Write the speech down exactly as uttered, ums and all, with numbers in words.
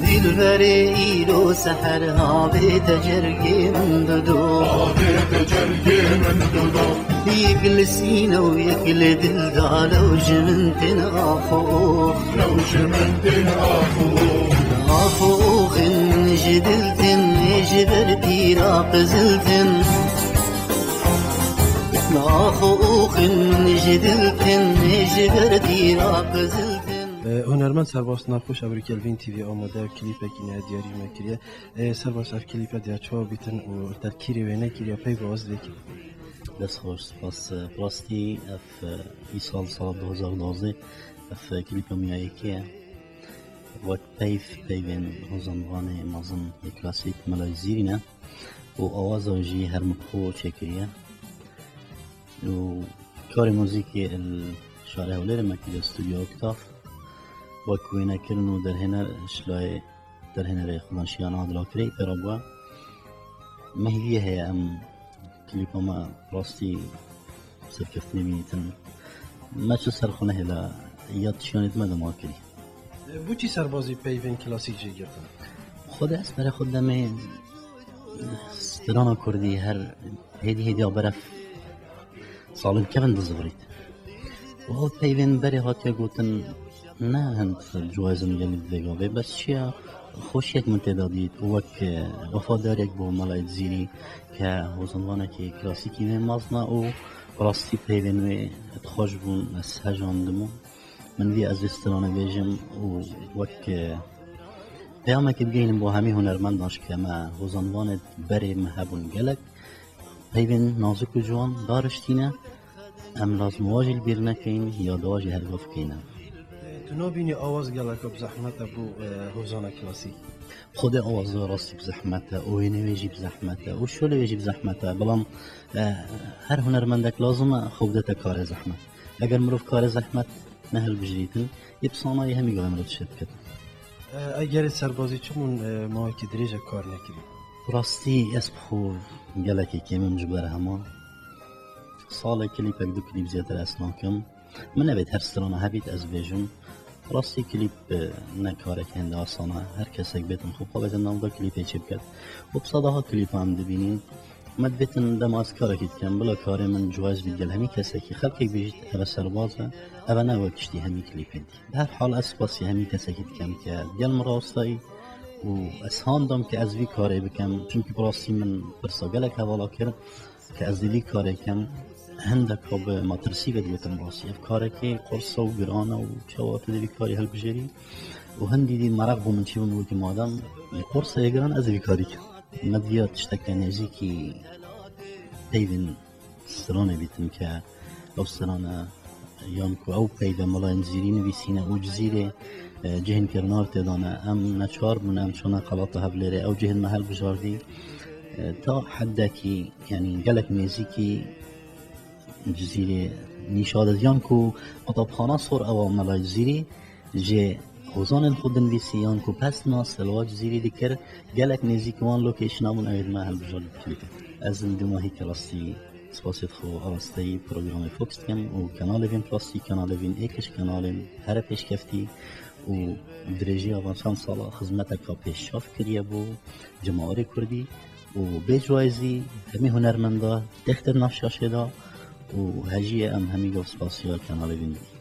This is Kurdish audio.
Dilberê îro seher havê te cergê min dido. Havê te cergê min dido. Yek li sîne û yek li dil da, lew ji min tên ax û ox. Lew ji min tên ax û ox. Ax û oxên min ji dil tên, ê ji ber tîra qizil tên. Ax û oxên min ji dil tên, ê ji ber tîra qizil tên. E, hunermend Serbas Naxweş, ev rî Kelvin T V amade, klîpekî ne diyarî me kiriye. E, Serbas, ev klîpe diya çawa bîtin û te kîrê wê nekiriye, peyva ez vê kiriye. Dest xweş, spas. Bi rastî ev, e, îsal sala du hezar duwazdeh, ev, e, klîpa min ya yekê ye. Wek peyv, peyvên hozanvanê mezin ê klasîk Mela Cizîrî ne û awaza wê jî her min bi xwe çêkiriye. Û karê muzîkê li şarê Hewlêrê me kiriye, Stûdyo Oktav. Wek wênekirin û derhêner ji layê derhênerê Xudanşiyan Adil Akirê pê re bûye. Me hêviyê heye em klîpa me rastî serkeftinê bînîtin. Me çi ser xwe nehêla, ya tişiyanê me dema kirî. Bo çi serbazî peyvên klasîk jê girtin? Xwedê ez berê xwe demê strana kurdî her hêdî hêdî ya beref salim kevin dizivirît. Û ev peyvên berê hatiye gotin, ne hin cihazên gelî vê gavê, bes çiya xweşiyek min tê de dît û wek, e, wefadarek bo Mela Cizîrî ke hozanvanekî klasîkî wê mezin e û bi rastî peyvên wê xweş bûn, ez hejandim û min vî ez vê stranê bêjim û wek, e, peyamekê bigihînim bo hemî hunermendan ji ke me hozanvanê berê me hebûn gelek peyvên nazik û ciwan dariştîne. Em lazim wa jî li bîr nekeyin, ya da jî her gav keyne. Tu nabînî awaz geleka bi zehmet e bo, e, hozana klasîk? Xwedê awaza rastî bi zehmet e, û wênê wê jî bi zehmet e, û şolê wê jî bi zehmet e. Belam, e, her hunermendek lazim e xwe bidete karê zehmet. Eger mirov karê zehmet nehilbijêritin, yê bi sanayî hemî gavê mirov dişê diket. E, egerê serbazî çi bûn, e, mawekî dirêj e kar nekirî? Rastî ez bi xwe gelekê kêmim ji ber hema. Salê klîpek du klîp zêdetir ez nakim. Min nevêt her strana hebît ez bêjim. Rastî klîp, e, ne karek hende asan e. Her kesek bêtin xwe pavêtin navda klîpê çê biket. Û bi sadaha klîpa em dibînin. Me dibêtin dema ez karekî dikem, bila karê min cihaz bît gel hemî kesekî. Xelkek bêjît, eve serbaz e, eve ne wek tiştî hemî klîpê dî. Bi her hal ez spasî hemî kesekî dikem ke gel min rawestayî û ez han dam ke ez vî karê bikem. Çimkî bi rastî min pirsa gelek hevala kir ke ez dê vî karê kem. Hindeka bi metirsî ve digotim rastî. Ev karekê qurs e û giran e û çawa tu dê vî karî hilbijêrî? Û hindî dî meraq bû min çî bû, min gotî madem qurs e, yê giran e, ez ê vî karî kem. Me diya tişteke nêzîkî peyvên stranê bîtin ke ew strane yan ku ew peyve Mela Cizîrî nivîsîne û Cizîrê, e, cihên kirnar tê de ne. Em neçar bûn, em çûne Qelata Hevlêrê, ew cihên me hilbijardî. E, ta heddekî, yanî gelek nêzîkî Cizîrê nîşa did. Yan ku qutabxana sor ew a Mela Cizîrî, ji hozanên xwe dinivîsî yan ku pesna Selwa Cizîrî dikir, gelek nêzîk wan location-a bûn, ew ê me hilbijardin klîpê. Ez li dûmahî ke rastî spasê xwe arasteyî programê Fox dikim û kenalê vîn rastî, kenalê vîn êk ji kenalên here pêşkeftî û dirêjiya van çend sala xizmeteka pêşaf kiriye bo cemawerê kurdî û bê cwayzî hemî hunermenda têxte nav şaşê de û hejiyê em hemî gav spasiya kenalê vîn dikî.